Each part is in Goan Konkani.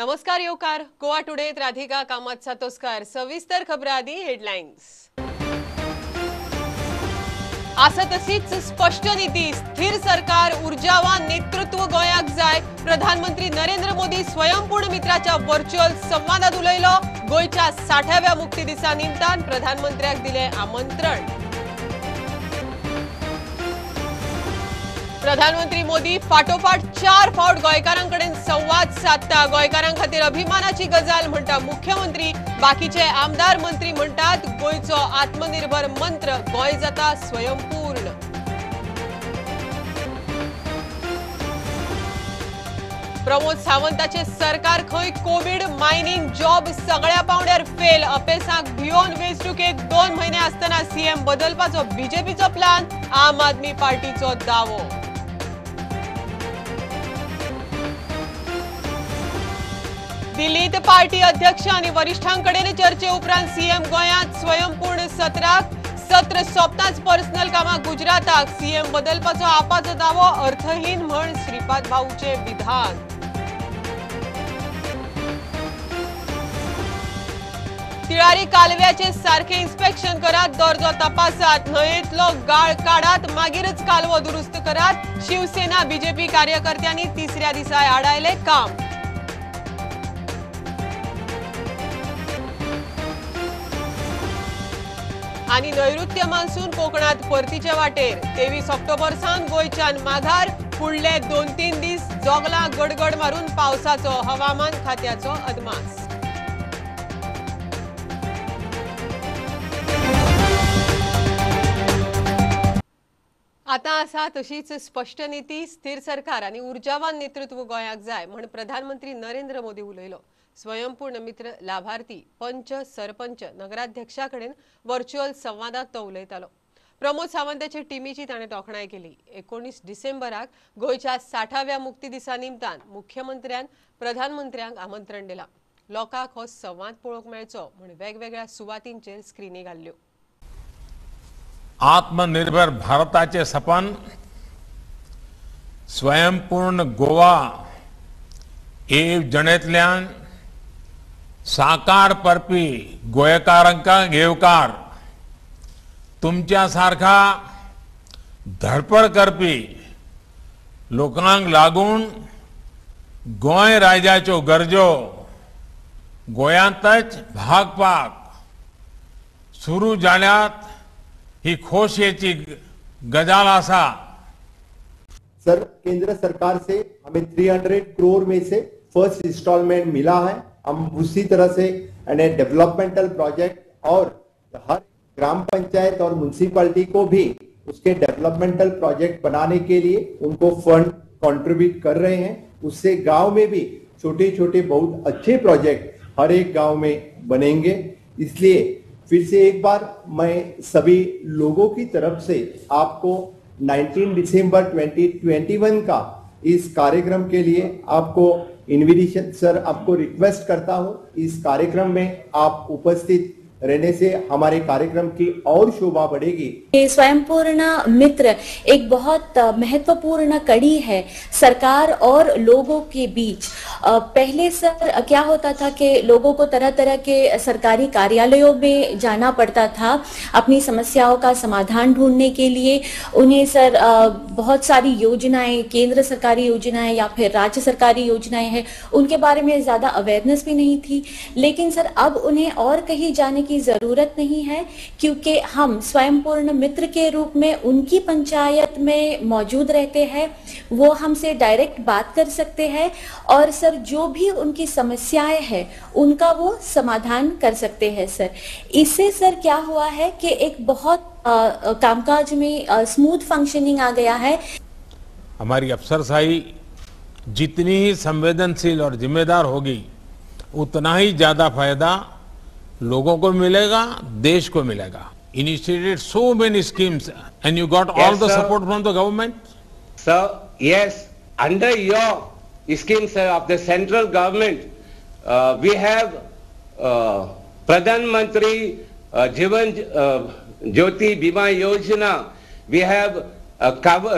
नमस्कार येवकार गोवा टुडेत राधिका कामत सातोस्कर। सविस्तर खबरां आदी हेडलायन्स। आसा तशीच स्पष्ट नीती, स्थिर सरकार, ऊर्जावान नेतृत्व गोंयाक जाय। प्रधानमंत्री नरेंद्र मोदी स्वयंपूर्ण मित्राच्या व्हर्च्युअल संवादात उलयलो। गोंयच्या 60व्या मुक्ती दिसा निमतान प्रधानमंत्र्याक दिले आमंत्रण। प्रधानमंत्री मोदी फाटोफाट 4 फावट गोंयकारांकडेन संवाद साधता। गोंयकारां खातीर अभिमानाची गजाल म्हणटा मुख्यमंत्री। बाकीचे आमदार मंत्री म्हणटात गोंयचो आत्मनिर्भर मंत्र, गोंय जाता स्वयंपूर्ण। प्रमोद सावंताचे सरकार खंय कोवीड, मायनिंग, जॉब सगळ्या पावंड्यार फेल। अपेसाक भियोन वेंचणुकेक 2 म्हयने आसतना सीएम बदलपाचो बीजेपीचो प्लान, आम आदमी पार्टीचो दावो। दिल्लीत पार्टी अध्यक्ष आणि वरिष्ठांकडेन चर्चे उपरांत सीएम गोंयांत स्वयंपूर्ण सत्राक सत्र सोंपताच पर्सनल कामाक गुजराताक। सीएम बदलपाचो आपाचो दावो अर्थहीन म्हण श्रीपाद भाऊचे विधान। तिळारी कालव्याचे सारखे इन्स्पेक्शन करात, दर्जो तपासात, न्हंयेंतलो गाळ काडात, मागीरच कालवो दुरुस्त करात। शिवसेना बीजेपी कार्यकर्त्यांनी तिसऱ्या दिसा आडायले काम। आनी नैऋत्य मान्सून कोकणात परतीचे वाटेर। 23 ऑक्टोबर सावन गोंयच्यान माघार। फुडले 2-3 दीस जोगला गडगड मारून पावसाचो हवामान खात्याचो अदमास। आतां आसा तशीच स्पष्ट नीती, स्थिर सरकार आनी ऊर्जावान नेतृत्व गोंयाक जाय म्हण प्रधानमंत्री नरेंद्र मोदी उलयलो। स्वयंपूर्ण मित्र लाभार्थी पंच, सरपंच, नगराध्यक्षा कडेन व्हर्च्युअल संवादात तो उलयतालो। प्रमोद सावंताचे टिमीची ताणें तोखणाय केली। 19 डिसेंबराक गोंयच्या 60व्या मुक्ती दिसा निमतान मुख्यमंत्र्यान प्रधानमंत्र्यांक आमंत्रण दिलां। लोकांक हो संवाद पळोवंक मेळचो म्हूण वेगवेगळ्या सुवातींचेर स्क्रिनी घाल्ल्यो। आत्मनिर्भर भारताचे सपन, स्वयंपूर्ण गोवा येवजणेंतल्यान साकार करपी गोंयकारांका येवकार, तुमच्या सारखा धडपड करपी लोकांक लागून गोंय राज्याच्यो गरजो गोंयांतच भागपाक सुरू जाल्यात ही खोशयेची गजाल आसा। सर, केंद्र सरकार से हमें 300 करोड़ में से फर्स्ट इंस्टॉलमेंट मिला है। हम उसी तरह से यानी डेवलपमेंटल प्रोजेक्ट और हर ग्राम पंचायत और म्युनिसिपैलिटी को भी उसके डेवलपमेंटल प्रोजेक्ट बनाने के लिए उनको फंड कंट्रीब्यूट कर रहे हैं। उससे गांव में भी छोटे छोटे बहुत अच्छे प्रोजेक्ट हर एक गांव में बनेंगे। इसलिए फिर से एक बार मैं सभी लोगों की तरफ से आपको 19 दिसंबर 2021 का इस कार्यक्रम के लिए आपको इन्विटेशन सर आपको रिक्वेस्ट करता हूं। इस कार्यक्रम में आप उपस्थित रहने से हमारे कार्यक्रम की और शोभा बढ़ेगी। स्वयंपूर्ण मित्र एक बहुत महत्वपूर्ण कड़ी है सरकार और लोगों के बीच। पहले सर क्या होता था कि लोगों को तरह तरह के सरकारी कार्यालयों में जाना पड़ता था अपनी समस्याओं का समाधान ढूंढने के लिए। उन्हें सर बहुत सारी योजनाएं, केंद्र सरकारी योजनाएं या फिर राज्य सरकारी योजनाएं हैं, उनके बारे में ज़्यादा अवेयरनेस भी नहीं थी। लेकिन सर अब उन्हें और कहीं जाने की जरूरत नहीं है, क्योंकि हम स्वयंपूर्ण मित्र के रूप में उनकी पंचायत में मौजूद रहते हैं। वो हमसे डायरेक्ट बात कर सकते हैं और सर जो भी उनकी समस्याएं हैं उनका वो समाधान कर सकते हैं। सर इससे सर क्या हुआ है कि एक बहुत कामकाज में स्मूथ फंक्शनिंग आ गया है। हमारी अफसरशाही जितनी ही संवेदनशील और जिम्मेदार होगी, उतना ही ज्यादा फायदा लोगों को मिलेगा, देश को मिलेगा। Initiated so many schemes and you got all the support from the government? Sir, yes, under your scheme, sir, of the central government, we have Pradhan Mantri Jeevan Jyoti Bima Yojana. We have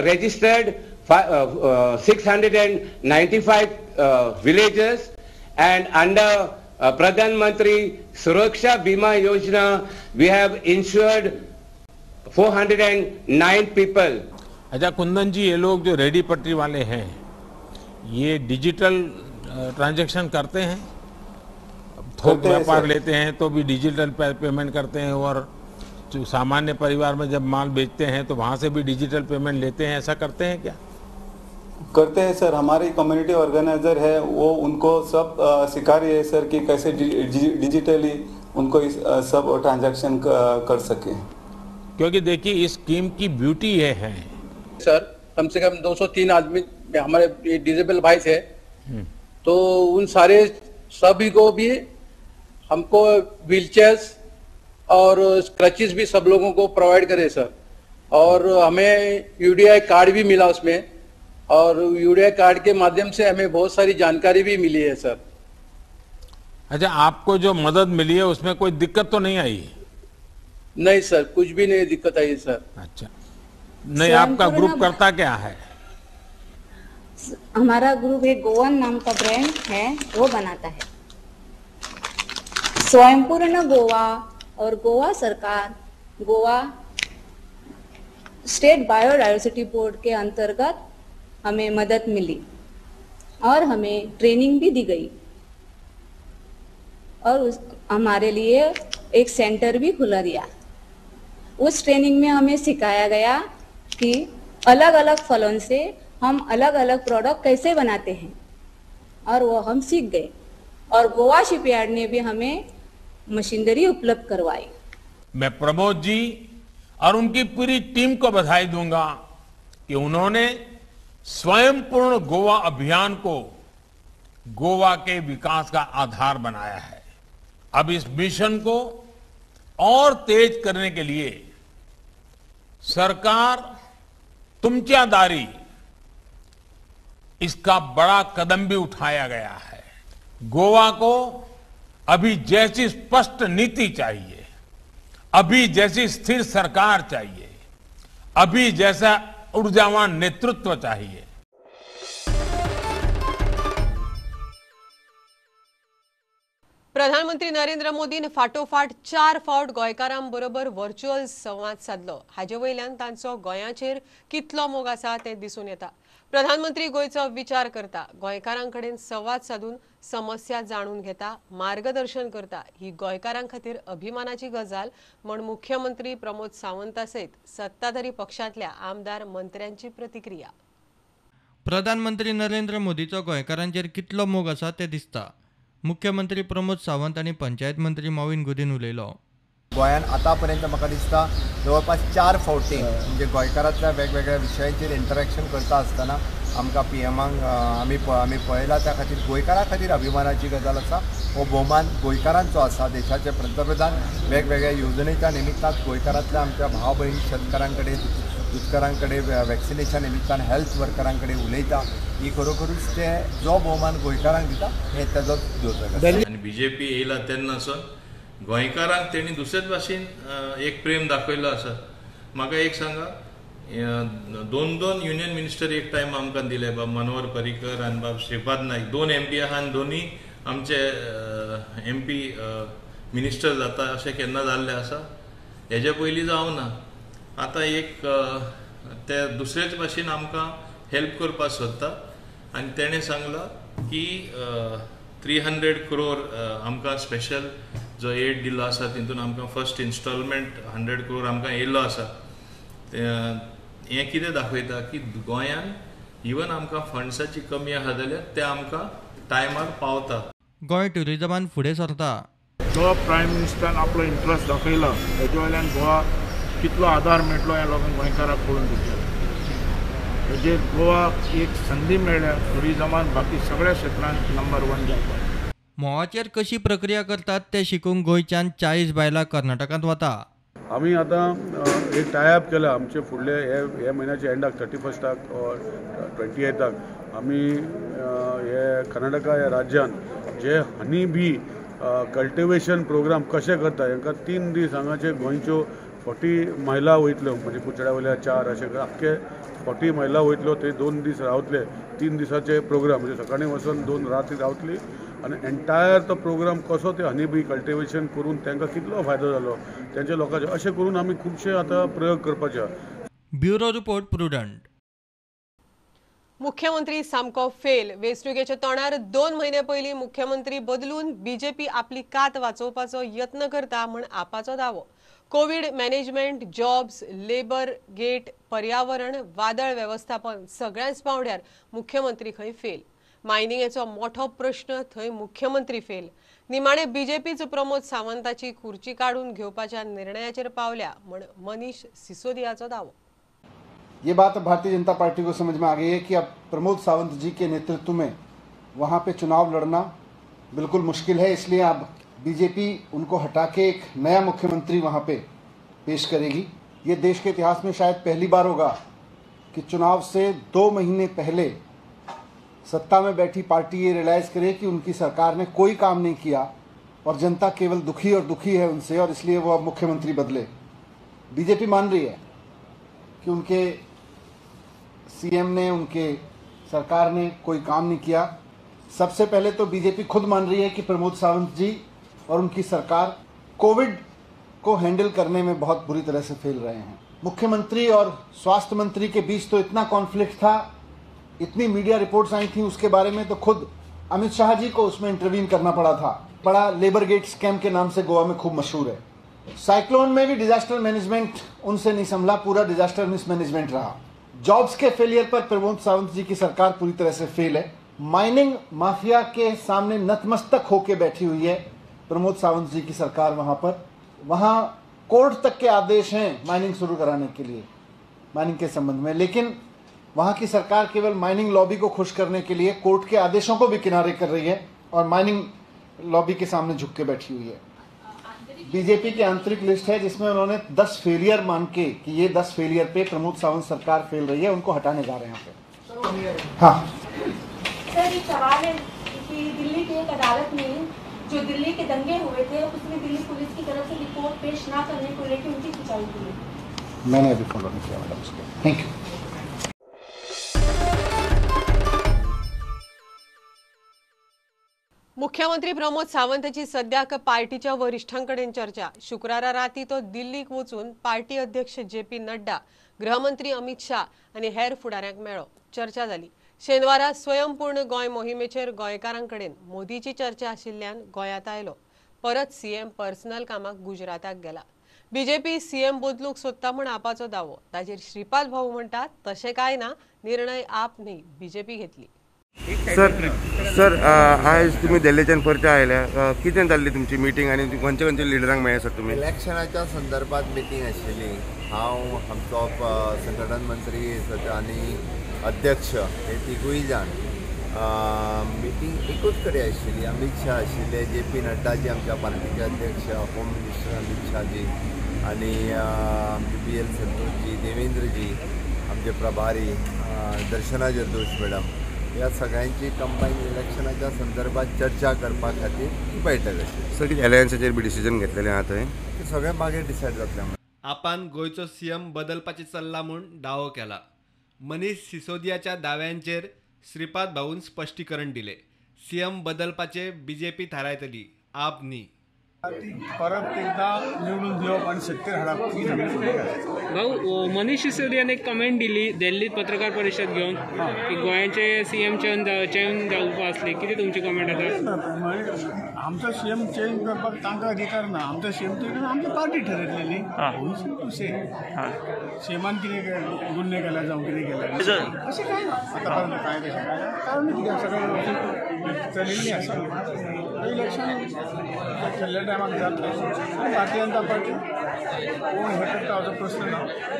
registered 695 villages and under Pradhan Mantri Suraksha Bima Yojana we have insured 409 people. अच्छा कुंदन जी, ये लोग जो रेडी पटरी वाले हैं ये डिजिटल ट्रांजैक्शन करते हैं, थोक व्यापार लेते हैं तो भी डिजिटल पेमेंट करते हैं, और जो सामान्य परिवार में जब माल बेचते हैं तो वहाँ से भी डिजिटल पेमेंट लेते हैं, ऐसा करते हैं क्या? करते हैं सर। हमारी कम्युनिटी ऑर्गेनाइजर है, वो उनको सब सिखा रही है सर कि कैसे डिजिटली उनको इस सब ट्रांजैक्शन कर सके। क्योंकि देखिए इस स्कीम की ब्यूटी ये है सर, कम से कम 203 आदमी हमारे डिसेबल भाई थे, तो उन सारे सभी को भी हमको व्हीलचेयर्स और क्रचेस भी सब लोगों को प्रोवाइड करे सर। और हमें यूडीआई कार्ड भी मिला उसमें, और यूडीआई कार्ड के माध्यम से हमें बहुत सारी जानकारी भी मिली है सर। अच्छा, आपको जो मदद मिली है उसमें कोई दिक्कत तो नहीं आई? नहीं सर, कुछ भी नहीं दिक्कत आई सर। अच्छा, नहीं आपका ग्रुप करता क्या है? हमारा ग्रुप एक गोवन नाम का ब्रांड है, वो बनाता है। स्वयंपूर्ण गोवा और गोवा सरकार Goa state biodiversity board K अंतर्गत हमें मदद मिली और हमें ट्रेनिंग भी दी गई, और उस हमारे लिए एक सेंटर भी खुला दिया। उस ट्रेनिंग में हमें सिखाया गया कि अलग अलग फलों से हम अलग अलग प्रोडक्ट कैसे बनाते हैं, और वो हम सीख गए। और गोवा शिपयार्ड ने भी हमें मशीनरी उपलब्ध करवाई। मैं प्रमोद जी और उनकी पूरी टीम को बधाई दूंगा कि उन्होंने स्वयंपूर्ण गोवा अभियान को गोवा के विकास का आधार बनाया है। अब इस मिशन को और तेज करने के लिए सरकार तुमच्या दारी इसका बड़ा कदम भी उठाया गया है। गोवा को अभी जैसी स्पष्ट नीति चाहिए, अभी जैसी स्थिर सरकार चाहिए, अभी जैसा ऊर्जावान नेतृत्व चाहिए। प्रधानमंत्री नरेंद्र मोदीन फाटोफाट 4 फावट गोंयकारां बरोबर व्हर्च्युअल संवाद साधलो। हाजे वयल्यान तांचो गोंयाचेर कितलो मोग आसा तें दिसून येता। प्रधानमंत्री गोंयचो विचार करता, गोंयकारां कडेन संवाद साधून समस्या जाणून घेता, मार्गदर्शन करता, ही गोंयकारां खातीर अभिमानाची गजाल म्हण मुख्यमंत्री प्रमोद सावंता सयत सत्ताधारी पक्षांतल्या आमदार मंत्र्यांची प्रतिक्रिया। प्रधानमंत्री नरेंद्र मोदीचो गोंयकारांचेर कितलो मोग आसा तें दिसता। मुख्यमंत्री प्रमोद सावंत आनी पंचायत मंत्री मॉविन गुदीन उलयलो। गोंयान आतापर्यंत म्हाका दिसता जवळपास 4 फावटी म्हणजे गोंयकारांतल्या वेगवेगळ्या विशयांचेर इंटरेक्शन करता आसतना आमकां पी एमाक आमी पळयला। त्या खातीर गोंयकारां खातीर अभिमानाची गजाल आसा। हो भोवमान गोंयकारांचो आसा। देशाचे पंतप्रधान वेगवेगळ्या येवजणेच्या निमित्तान गोंयकारांतल्या आमच्या भाव भयणी शेतकारां कडेन, दुदकारां कडेन, वॅक्सिनेशा निमित्तान हेल्थ वर्करां कडेन उलयता। ही खरोखरूच ते जो भोवमान गोंयकारांक दिता हे तेजोच द्योतक। आनी बीजेपी येयला तेन्नासून गोंयकारांक तेणी दुसरेच भाशेन एक प्रेम दाखयलो आसा। म्हाका एक सांगा, 2-2 युनियन मिनिस्टर एक टायम आमकां दिले, बाब मनोहर पर्रीकर आनी बाब श्रीपाद नायक, 2 एम पी आहा आनी दोनूय आमचे एम पी मिनिस्टर जाता अशें केन्ना जाल्लें आसा? हेजे पयलीं जावना। आतां एक ते दुसरेच भाशेन आमकां हेल्प करपाक सोदता आनी तेणें सांगलां की 300 क्रोर आमकां स्पेशल जो एड दिल्लो आसा तितून आमकां फर्स्ट इन्स्टॉलमेंट 100 क्रोर आमकां येयल्लो आसा। हें कितें दाखयता की गोंयान इवन आमकां फंड्साची कमी आसा जाल्यार ते आमकां टायमार पावता। गोंय ट्युरिजमान फुडें सरता। जो प्रायम मिनिस्टरान आपलो इंट्रस्ट दाखयला तेजे वयल्यान गोवा कितलो आदार मेळटलो हें लोकांक गोंयकाराक कळून दितलें। हेजेर गोवाक एक संदी मेळ्ळ्या ट्युरिजमान बाकी सगळ्या क्षेत्रांत नंबर 1 जावपाक। म्होंवाचेर कशी प्रक्रिया करतात ते शिकूंक गोंयच्यान 40 बायलां कर्नाटकांत वता। आमी आतां एक टायअप केला आमचे फुडले हे म्हयन्याच्या एंडाक 31 ऑर 28 आमी हे कर्नाटका ह्या राज्यान जे हनी बी कल्टिवेशन प्रोग्राम कशें करता हेंकां 3 दीस हांगाचे गोंयच्यो 40 महिला वयतल्यो, म्हणजे कुचड्या वयल्या 4 अशें आख्खे 40 महिला वयतल्यो, ते 2 दीस रावतले। 3 दिसाचे प्रोग्राम म्हणजे सकाळीं वचून 2 राती रावतली आनी एन्टायर तो प्रोग्राम कसो ते हनी बी कल्टिवेशन करून तांकां कितलो फायदो जालो तेंच्या लोकांचे, अशें करून आमी खुबशे आतां प्रयोग करपाचे आहा. Bureau report, Prudent. मुख्यमंत्री सामको फेल. वेंचणुकेच्या तोंडार 2 म्हयने पयलीं मुख्यमंत्री बदलून बीजेपी आपली कात वाचोवपाचो यत्न करता म्हण आपाचो दावो. Covid management, jobs, labour gate, पर्यावरण, वादळ वेवस्थापन सगळ्याच पावंड्यार मुख्यमंत्री खंय फेल. मायनिंगेचो मोठो प्रश्न थंय मुख्यमंत्री फेल. निमाणे बीजेपीच प्रमोद सावंताची खुर्ची काडून घेवपाच्या निर्णयाचेर पावल्या म्हण मनीष सिसोदियाचो दावो. ये बात भारतीय जनता पार्टी को समझ में आ गई है कि अब प्रमोद सावंत जी के नेतृत्व में वहाँ पे चुनाव लड़ना बिल्कुल मुश्किल है, इसलिए अब बीजेपी उनको हटा के एक नया मुख्यमंत्री वहाँ पे पेश करेगी। ये देश के इतिहास में शायद पहली बार होगा कि चुनाव से 2 महीने पहले सत्ता में बैठी पार्टी ये रियलाइज़ करे कि उनकी सरकार ने कोई काम नहीं किया और जनता केवल दुखी और दुखी है उनसे, और इसलिए वो अब मुख्यमंत्री बदले। बीजेपी मान रही है कि उनके सीएम ने, उनके सरकार ने कोई काम नहीं किया। सबसे पहले तो बीजेपी खुद मान रही है कि प्रमोद सावंत जी और उनकी सरकार कोविड को हैंडल करने में बहुत बुरी तरह से फेल रहे हैं। मुख्यमंत्री और स्वास्थ्य मंत्री के बीच तो इतना कॉन्फ्लिक्ट था, इतनी मीडिया रिपोर्ट्स आई थी उसके बारे में, तो खुद अमित शाह जी को उसमें इंटरवीन करना पड़ा था। बड़ा लेबर गेट स्कैम के नाम से गोवा में खूब मशहूर है। साइक्लोन में भी डिजास्टर मैनेजमेंट उनसे नहीं संभला, पूरा डिजास्टर मिसमैनेजमेंट रहा। जॉब्स के फेलियर पर प्रमोद सावंत जी की सरकार पूरी तरह से फेल है। माइनिंग माफिया के सामने नतमस्तक होकर बैठी हुई है प्रमोद सावंत जी की सरकार। वहां पर वहां कोर्ट तक के आदेश हैं माइनिंग शुरू कराने के लिए, माइनिंग के संबंध में, लेकिन वहां की सरकार केवल माइनिंग लॉबी को खुश करने के लिए कोर्ट के आदेशों को भी किनारे कर रही है और माइनिंग लॉबी के सामने झुक के बैठी हुई है। बीजेपी की आंतरिक लिस्ट है जिसमें उन्होंने 10 फेलियर मान के कि ये 10 फेलियर पे प्रमोद सावंत सरकार फेल रही है, उनको हटाने जा रहे हैं यहाँ पे। हाँ सर, एक सवाल है कि दिल्ली की एक अदालत ने जो दिल्ली के दंगे हुए थे उसमें दिल्ली पुलिस की तरफ से रिपोर्ट पेश ना करने को लेकर उनकी खिंचाई हुई। मैंने अभी फॉलो नहीं किया मैडम उसको। Thank you. मुख्यमंत्री प्रमोद सावंताची सद्याक पार्टीच्या वरिष्ठांकडेन चर्चा. शुक्रारा राती तो दिल्लीक वचून पार्टी अध्यक्ष जे पी नड्डा, गृहमंत्री अमित शाह आनी हेर फुडाऱ्यांक मेळ्ळो. चर्चा जाली. शेनवारा स्वयंपूर्ण गोंय मोहिमेचेर गोंयकारांकडेन मोदीची चर्चा आशिल्ल्यान गोंयांत आयलो. परत सीएम पर्सनल कामाक गुजराताक गेला. बीजेपी सीएम बदलूंक सोदता म्हण आपाचो दावो. ताचेर श्रीपाद भाऊ म्हणटात तशें काय ना, निर्णय आप न्ही बीजेपी घेतली. सर सर आयज तुमी दिल्लीच्यान परते आयल्या, कितें जाल्ली तुमची मिटींग आनी खंयचे खंयचे लिडरांक मेळ्ळे सर तुमी? इलेक्शनाच्या संदर्भात मिटींग आशिल्ली. हांव, आमचो संघटन मंत्री आनी अध्यक्ष हे तिगूय जाण मिटींग एकूच कडेन आशिल्ली. अमित शाह आशिल्ले, जे पी नड्डा जी आमच्या पार्टीचे अध्यक्ष, होम मिनिस्टर अमित शाह जी आनी आमचे बी एल संतोषजी, देवेंद्रजी आमचे प्रभारी, दर्शना जरदोश मॅडम, ह्या सगळ्यांची कंबायन इलेक्शनाच्या संदर्भात चर्चा करपा खातीर ही बैठक आशिल्ली. सर, कितें अलायन्साचेर बी डिसिजन घेतलेलें आहा थंय? ते सगळें मागीर डिसायड जातलें. आपान गोंयचो सीएम बदलपाचें चल्ला म्हूण दावो केला. मनीष सिसोदियाच्या दाव्यांचेर श्रीपाद भाऊन स्पश्टीकरण दिले. सीएम बदलपाचे बीजेपी थारायतली, आप न्ही. परत एकदा निवडून दिवप आणि सत्तेर हाडप ही. भाऊ, मनीष सिसोदियान एक कमेंट दिली दिल्लीत पत्रकार परिषद घेवन की गोंयाचे सीएम चेंज जावपा आसले, कितें तुमची कमेंट आसा? आमचो सीएम चेंज करपाक तांकां अधिकार ना. आमचो सीएम चेंज आमची पार्टी ठरयतलेली. टू से सीएमान कितें गुन्हे केल्या जावं कितें केल्या अशें कांय ना आतां पर्यंत, कांय तशें कांय ना. कारण कितें सगळें चलिल्लें आसा. इलेक्शन थल्ल्या टायमाक जातलें. भारतीय जनता पार्टी कोण हे करता असो प्रश्न ना.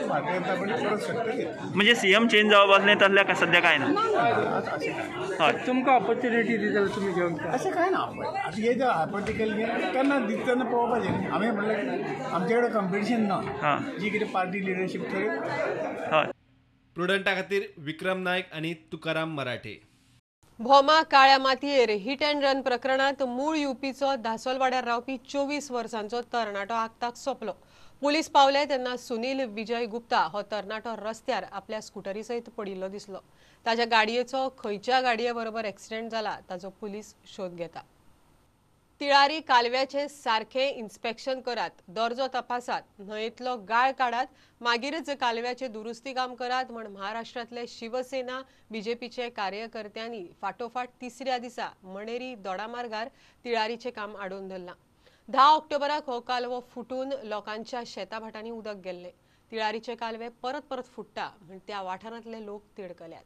भारतीय जनता पार्टी परत सत्तेर येतली. म्हणजे सीएम चेंज जावप आसलें तसलें सद्या कांय ना? हय, तुमकां ऑपॉर्च्युनिटी दिता जाल्यार तुमी घेवन अशें कांय ना. आतां हे जर हायपोथिकल केन्ना दिता तेन्ना पळोवपाचें. आमी म्हणलें की आमचे कडेन कॉम्पिटिशन ना, जी कितें पार्टी लिडरशीप थरयत. हय. प्रुडंटा खातीर विक्रम नायक आनी तुकाराम मराठे. भोमा काळ्या मातयेर हिट अँड रन प्रकरणांत मूळ युपीचो धासोलवाड्यार रावपी 24 वर्सांचो तरणाटो आक्ताक सोंपलो. पुलीस पावले तेन्ना सुनील विजय गुप्ता हो तरणाटो रस्त्यार आपल्या स्कुटरी सयत पडिल्लो दिसलो. ताच्या गाडयेचो खंयच्या गाडये बरोबर एक्सिडेंट जाला ताचो पुलीस शोध घेता. तिळारी कालव्याचे सारखे इन्स्पेक्शन करात, दर्जो तपासात, न्हंयेंतलो गाळ काडात, मागीरच कालव्याचे दुरुस्ती काम करात म्हण महाराष्ट्रांतले शिवसेना बीजेपीचे कार्यकर्त्यांनी फाटोफाट तिसऱ्या दिसा मणेरी दोडामार्गार तिळारीचे काम आडोवन धरलां. 10 ऑक्टोबराक हो कालवो फुटून लोकांच्या शेताभाटांनी उदक गेल्लें. तिळारीचे कालवे परत परत फुट्टा म्हण त्या वाठारांतले लोक तिडकल्यात.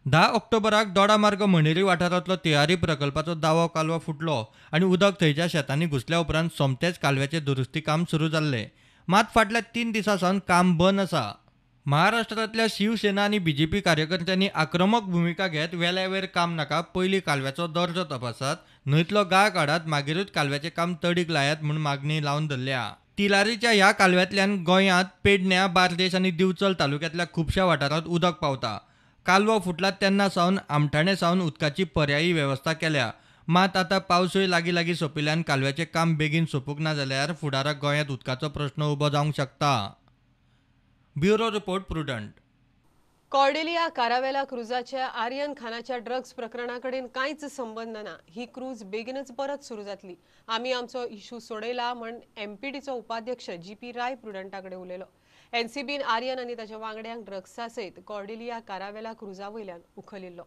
10 ऑक्टोबराक दोडामार्ग मणेरी वाठारांतलो तिळारी प्रकल्पाचो दावो कालवो फुटलो आनी उदक थंयच्या शेतांनी घुसल्या उपरांत सोमतेच कालव्याचें दुरुस्ती काम सुरू जाल्लें. मात फाटल्या 3 दिसां सावन काम बंद आसा. महाराष्ट्रांतल्या शिवसेना आनी बीजेपी कार्यकर्त्यांनी आक्रमक भुमिका घेत वेल्यावेर काम नाका, पयलीं कालव्याचो दर्जो तपासात, न्हंयतलो गाळ काडात, मागीरूच कालव्याचें काम तडीक लायात म्हूण मागणी लावन धरल्या. तिलारीच्या ह्या कालव्यांतल्यान गोंयांत पेडण्या, बार्देश आनी दिवचल तालुक्यांतल्या खुबश्या वाठारांत उदक पावता. कालवो फुटला तेन्ना सावन आमठाणे सावन उदकाची पर्यायी वेवस्था केल्या. मात आतां पावसूय लागीं लागीं सोंपिल्ल्यान कालव्याचें काम बेगीन सोंपूंक ना जाल्यार फुडाराक गोंयांत उदकाचो प्रश्न उबो जावंक शकता. Bureau report, Prudent. Cordelia Caravela क्रुजाच्या आर्यन खानाच्या ड्रग्ज प्रकरणा कडेन कांयच संबंद ना. ही क्रूज बेगीनच परत सुरू जातली. आमी आमचो इशू सोडयला म्हण एमपीडीचो उपाध्यक्ष जीपी राय प्रुडंटा कडेन उलयलो. एनसीबीन आर्यन आनी ताच्या वांगड्यांक ड्रग्सा सयत कॉर्डेलिया कारावेला क्रुजा वयल्यान उखलिल्लो.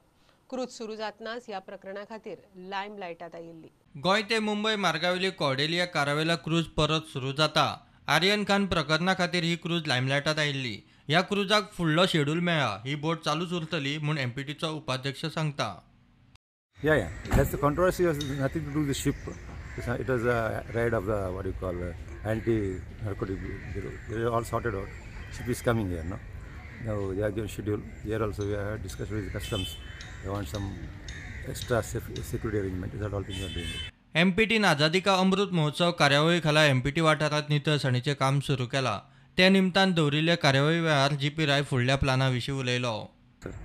क्रूज सुरू जातनाच ह्या प्रकरणा खातीर लायम लायटात आयिल्ली. गोंय ते मुंबय मार्गावेली कॉर्डेलिया कारावेला क्रूज परत सुरू जाता. आर्यन खान प्रकरणा खातीर ही क्रूज लायमलायटात आयिल्ली. ह्या क्रुजाक फुडलो शेड्यूल मेळ्ळा. ही बोट चालूच उरतली म्हूण एमपीटीचो उपाध्यक्ष सांगता. Yeah. That's the controversy has nothing to do with the ship. It was a raid of the what you call anti-narcotic bureau. They are all sorted out. Ship is coming here, no? Now they are given schedule. Here also we have discussed with the customs. They want some extra security arrangement. That all things are doing. एमपीटीन आझादी का अमृत महोत्सव कार्यावळी खाला एमपीटी वाठारांत नितळसाणीचें काम सुरू केलां. त्या निमतान दवरिल्ल्या कार्यावळी वेळार जीपी राय फुडल्या प्लाना विशीं उलयलो.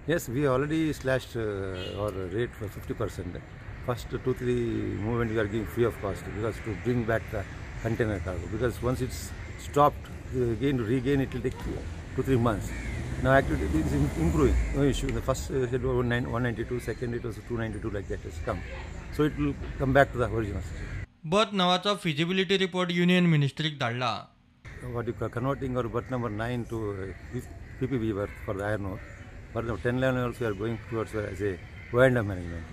Yes, we already slashed our rate for 50%. First 2-3 movement we are giving free of cost because to bring back the container cargo, because once it's stopped, again to regain it will take 2-3 months. Now actually it is improving. No issue. The first schedule was 192, second it was 292, like that has come. So it will come back to the original. Berth नावाचो फिजिबिलिटी रिपोर्ट युनियन मिनिस्ट्रीक धाडला. What you call converting our berth number 9 to PPP berth for the iron ore. Berth number 10, 11 also we are going towards as a O&M management.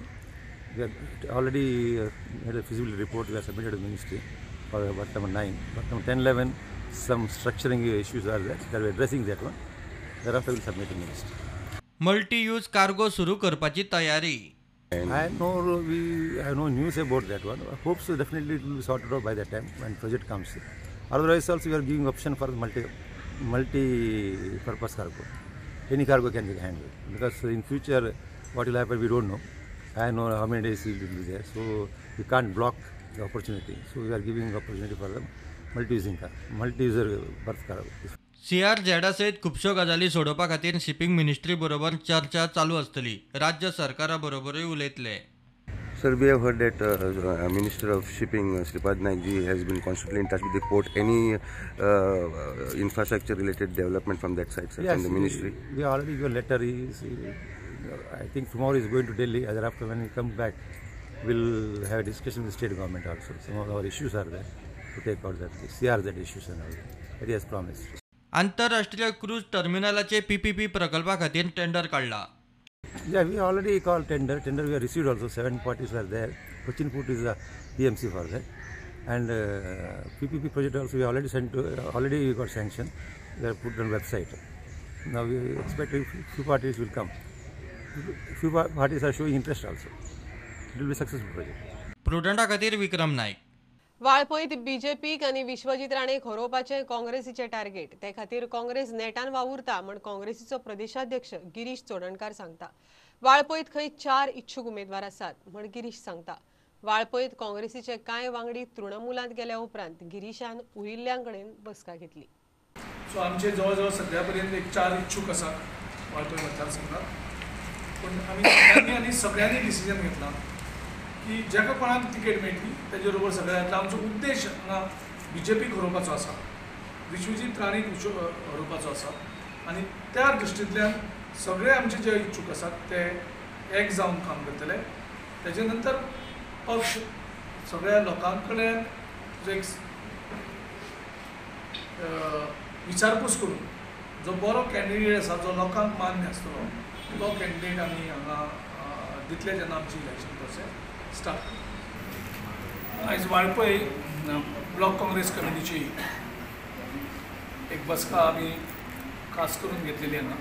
We have already made a feasibility report. We have submitted to the ministry for berth number 9. Berth number 10, 11, some structuring issues are there. That we are addressing that one. Thereafter we will submit to the ministry. Multi-use cargo सुरू करपाची तयारी. I know we have no news about that one. I hope so. Definitely it will be sorted out by that time when project comes. Otherwise also we are giving option for multi-purpose cargo. Any cargo can be handled because in future what will happen we don't know. I know how many days it will be there, so we can't block the opportunity. So we are giving opportunity for the multi-using car, multi-user berth cargo. CR झेडा सयत खुबश्यो गजाली सोडोवपा खातीर शिपिंग मिनिस्ट्री बरोबर चर्चा चालू आसतली. राज्य सरकारा बरोबरूय उलयतले. Sir, we have heard that Minister of Shipping Shripad Naik ji has been constantly in touch with the port. Any infrastructure related development from that side, sir, yes, from the ministry? We already got letter. I think tomorrow is going to Delhi. Thereafter, when we come back, we'll have a discussion with the state government also. Some of our issues are there to take out that CRZ issues and all that. He has promised. आंतरराष्ट्रीय क्रूज टर्मिनलाचे पीपीपी प्रकल्पा खातीर टेंडर काडला. Yeah, we already called tender. Tender we have received also. 7 parties are there. Cochin Port is the PMC for that. And PPP project also we already sent to, already we got sanction. They are put on website. Now we expect few parties will come. Few parties are showing interest also. It will be a successful project. प्रुडंटा खातीर विक्रम नाईक. वाळपयत बीजेपीक आनी विश्वजीत राणेक हरोवपाचें काँग्रेसीचें टार्गेट. ते खातीर काँग्रेस नेटान वावुरता म्हण काँग्रेसीचो प्रदेशाध्यक्ष गिरीश चोडणकार सांगता. वाळपयत खंय 4 इच्छूक उमेदवार आसात म्हण गिरीश सांगता. वाळपयत काँग्रेसीचे कांय वांगडी तृणमूलांत गेल्या उपरांत गिरीशान उरिल्ल्यां कडेन बसका घेतली. सो आमचे जवळ जवळ सध्या पर्यंत एक 4 इच्छूक आसात वाळपय मतदारसंघात. पूण आमी आनी सगळ्यांनी डिसिजन घेतला की जाका कोणाक तिकेट मेळटली ताजे बरोबर सगळ्यांतलो आमचो उद्देश हांगा बीजेपीक हरोवपाचो आसा, विश्वजीत राणेक हरोवपाचो आसा आनी त्या दृश्टींतल्यान सगळे आमचे जे इच्छूक आसात ते एक जावन काम करतले. ताजे नंतर पक्ष सगळ्या लोकां कडेन एक विचारपूस करून जो बरो कॅन्डिडेट आसा, जो लोकांक मान्य आसतलो तो कॅन्डिडेट आमी हांगा दितले जेन्ना आमची इलेक्शन प्रोसेस स्टार्ट. आयज वाळपय ब्लॉक काँग्रेस कमिटीची एक बसका आमी खास करून घेतलेली हांगा,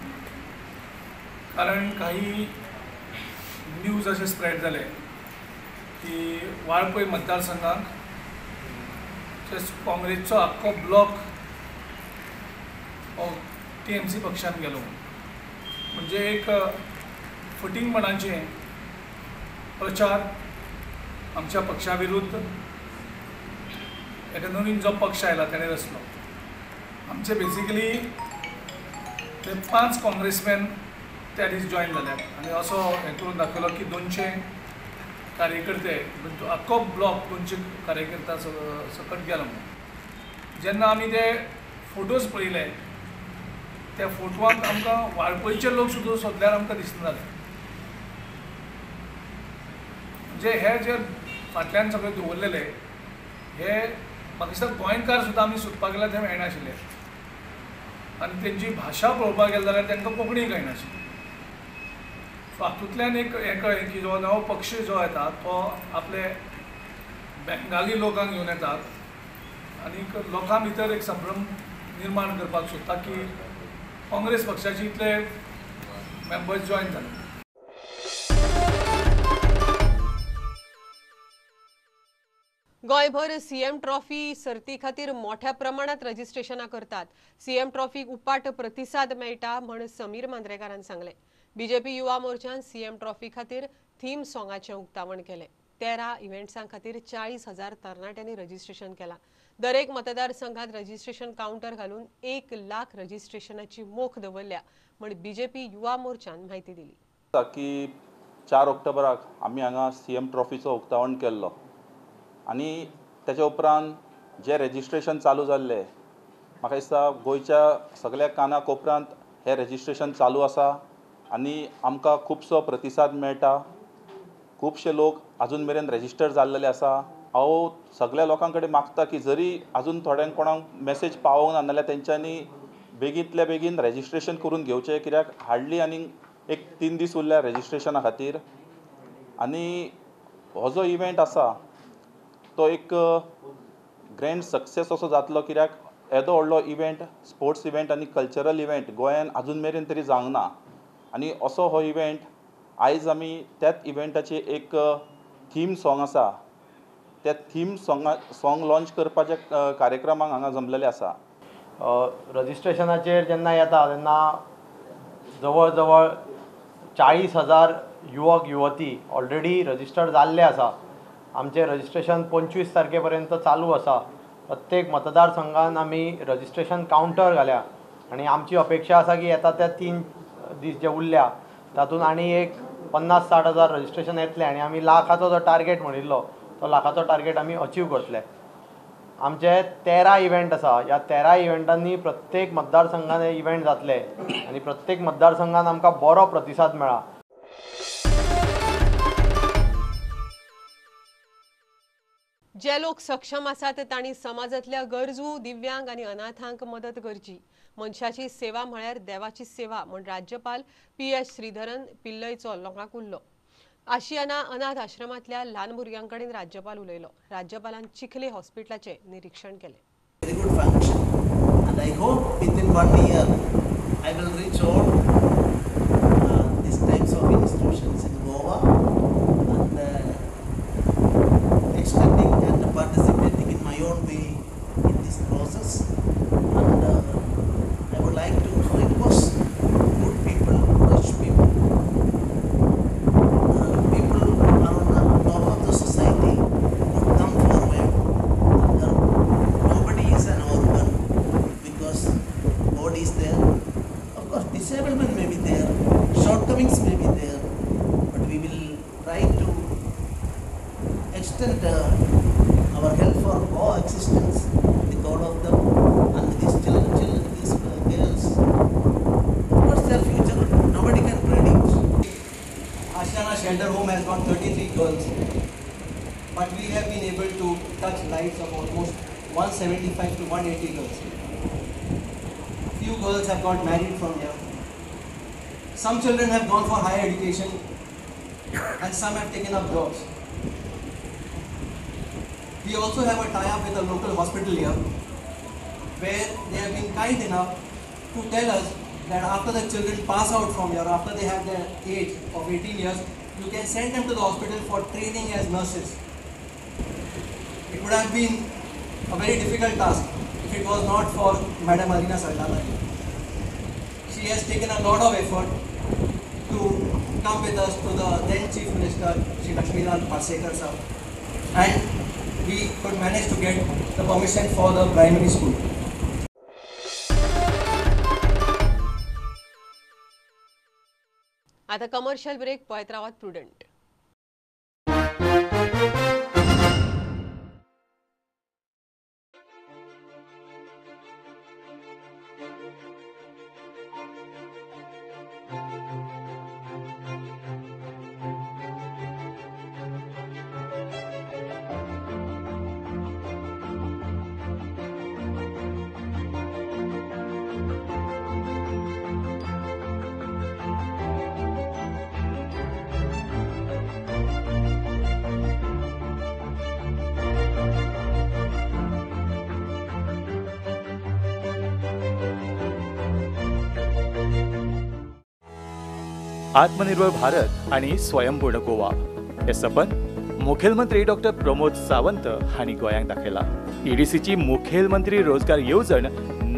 कारण काही न्यूज अशे स्प्रेड जाले की वाळपय मतदारसंघाक काँग्रेसचो आख्खो ब्लॉक हो TMC पक्षान गेलो, म्हणजे एक फटींगपणाचे प्रचार आमच्या पक्षा विरुद्ध एका नवीन जो पक्ष आयला ताणें रचलो. आमचे बेसिकली ते 5 काँग्रेसमॅन त्या दीस जॉयन जाल्यात आनी असो हें करून दाखयलो की 200 कार्यकर्ते, आख्खो ब्लॉक 200 कार्यकर्ता सकट गेलो म्हणून. जेन्ना आमी ते फोटोज पळयले त्या फोटवांक आमकां वाळपयचे लोक सुद्दां सोदल्यार आमकां दिसना जाले. म्हणजे हे जे फाटल्यान सगळे दवरलेले हे म्हाका दिसता गोंयकार सुद्दां आमी सोदपाक गेल्यार ते मेळनाशिल्ले आनी तेंची भाशा पळोवपाक गेले जाल्यार तांकां कोंकणी कळनाशिल्ली. सो हातूंतल्यान एक हें कळ्ळें की जो नवो पक्ष जो येता तो आपले बेंगाली लोकांक घेवन येतात आनी लोकां भितर एक संभ्रम निर्माण करपाक सोदता की काँग्रेस पक्षाचे इतले मेंबर्स जॉयन जाले. गोंयभर सीएम ट्रॉफी सर्ती खातीर मोठ्या प्रमाणात रजिस्ट्रेशनां करतात. सीएम ट्रॉफीक उपाट प्रतिसाद मेळटा म्हण समीर मांद्रेकारान सांगलें. बीजेपी युवा मोर्चान सीएम ट्रॉफी खातीर थीम सॉंगाचें उक्तावण केलें. 13 इव्हेंट्सां खातीर 40,000 तरणाट्यांनी रजिस्ट्रेशन केलां. दरेक मतदारसंघात रजिस्ट्रेशन कावंटर घालून 1 लाख रजिस्ट्रेशनाची मोख दवरल्या म्हण बीजेपी युवा मोर्चान म्हायती दिली. की 4 ऑक्टोबराक आमी हांगा सीएम ट्रॉफीचो उक्तावण केल्लो आनी तेच्या उपरांत जे रजिस्ट्रेशन चालू जाल्लें म्हाका दिसता गोंयच्या सगळ्या काना कोपऱ्यांत हें रजिस्ट्रेशन चालू आसा आनी आमकां खुबसो प्रतिसाद मेळटा. खुबशे लोक आजून मेरेन रजिस्टर जाल्लेले आसा. हांव सगळ्या लोकां कडेन मागता की जरी आजून थोड्यांक कोणाक मॅसेज पावोंक ना जाल्यार तेंच्यांनी बेगींतल्या बेगीन रजिस्ट्रेशन करून घेवचें, कित्याक हाडली आनी एक 3 दीस उरल्या रजिस्ट्रेशना खातीर. आनी हो जो इव्हेंट आसा तो एक ग्रँड सक्सेस असो जातलो, कित्याक येदो व्हडलो इव्हेंट, स्पोर्ट्स इव्हेंट आनी कल्चरल इव्हेंट गोंयान आजून मेरेन तरी जावंक ना आनी असो हो इव्हेंट आयज आमी त्याच इव्हेंटाचे एक थीम सॉंग आसा त्या थीम सॉंग लॉन्च करपाच्या कार्यक्रमाक हांगा जमलेले आसा. रजिस्ट्रेशनाचेर जेन्ना येता तेन्ना जवळ जवळ 40,000 युवक युवती ऑलरेडी रजिस्टर्ड जाल्ले आसा. आमचें रजिस्ट्रेशन 25 तारखे पर्यंत चालू आसा. प्रत्येक मतदारसंघान आमी रजिस्ट्रेशन कावंटर घाल्या आनी आमची अपेक्षा आसा की येता त्या 3 दीस जे उरल्या तातूंत आनी एक 50-60 हजार रजिस्ट्रेशन येतलें आनी आमी लाखाचो जो टार्गेट म्हणिल्लो तो लाखाचो टार्गेट आमी अचीव करतले. आमचे 13 इव्हेंट आसा. ह्या 13 इव्हेंटांनी प्रत्येक मतदारसंघान हे इव्हेंट जातले आनी प्रत्येक मतदारसंघान आमकां बरो प्रतिसाद मेळ्ळा. जे लोक सक्षम आसात तांणी समाजांतल्या गरजू, दिव्यांग आनी अनाथांक मदत करची. मनशाची सेवा म्हळ्यार देवाची सेवा म्हण राज्यपाल PS Sreedharan पिल्लयचो लोकांक उरलो. आशियाना अनाथ आश्रमांतल्या ल्हान भुरग्यां कडेन राज्यपाल उलयलो. राज्यपालान चिखले हॉस्पिटलाचें निरीक्षण केलें. Very good function and I hope within 1 year I will reach all these types of institutions in Goa and extending and participating in my own way in this process. And I would like to request good people, rich people, people who are on the top of the society would come forward and help. Nobody is an orphan because God is there. Of course, disablement may be there, shortcomings may be there, but we will try to extend our help for coexistence with all of them and these children, these girls. Of course, their future nobody can predict. Ashiana Shelter Home has got 33 girls. But we have been able to touch lives of almost 175 to 180 girls. Few girls have got married from here. Some children have gone for higher education and some have taken up jobs. We also have a tie-up with a local hospital here, where they have been kind enough to tell us that after the children pass out from here, after they have their age of 18 years, you can send them to the hospital for training as nurses. It would have been a very difficult task if it was not for Madam Arina Saldana. She has taken a lot of effort to come with us to the then Chief Minister, Shri Lakshminarayan Parsekar sir, and we could manage to get the permission for the primary school. आता कमर्शियल ब्रेक, पळयत रावात प्रुडंट. आत्मनिर्भर भारत आणि स्वयंपूर्ण गोवा हे सपन मुखेलमंत्री डॉक्टर प्रमोद सावंत हांणी गोंयांक दाखयला. ईडीसीची मुखेलमंत्री रोजगार येवजण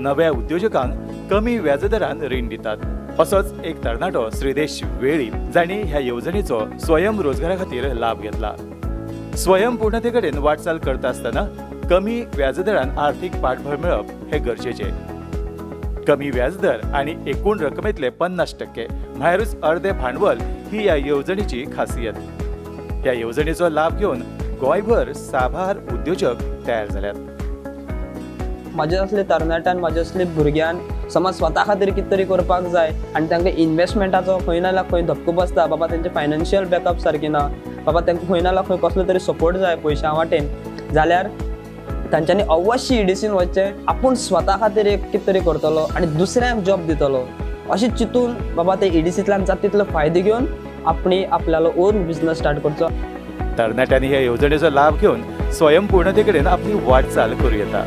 नव्या उद्योजकांक कमी व्याजदरान रीण दितात. असोच एक तरणाटो श्रीदेश वेळीप जांणी ह्या येवजणेचो स्वयं रोजगारा खातीर लाभ घेतला. स्वयंपूर्णते कडेन वाटचाल करता आसतना कमी व्याजदरान आर्थिक पाठबळ मेळप हे गरजेचें. कमी व्याजदर आणि एकूण रकमेतले 50% म्हळ्यारूच अर्धे भांडवल ही ह्या येवजणेची खासियत. ह्या येवजणेचो लाभ घेवन गोंयभर साबार उद्योजक तयार जाल्यात. म्हाजे असले तरणाट्यान, म्हाजे असले भुरग्यान समज स्वता खातीर कितें तरी करपाक जाय आनी तांकां इन्वेस्टमेंटाचो खंय ना जाल्यार खंय धपको बसता. बाबा तेंचे फायनान्शियल बॅकअप सारकें ना, बाबा तांकां खंय ना जाल्यार खंय कसलो तरी सपोर्ट जाय पयशां वाटेन, जाल्यार तांच्यांनी अवश्य ईडीसीन वचचें. आपूण स्वता खातीर एक कितें तरी करतलो आनी दुसऱ्यांक जॉब दितलो अशें चिंतून बाबा ते ईडीसींतल्यान जाता तितलो फायदो घेवन आपणी आपल्यालो ओन बिजनस स्टार्ट करचो. तरणाट्यांनी ह्या येवजणेचो लाभ घेवन स्वयंपूर्णते कडेन आपली वाटचाल करूं येता.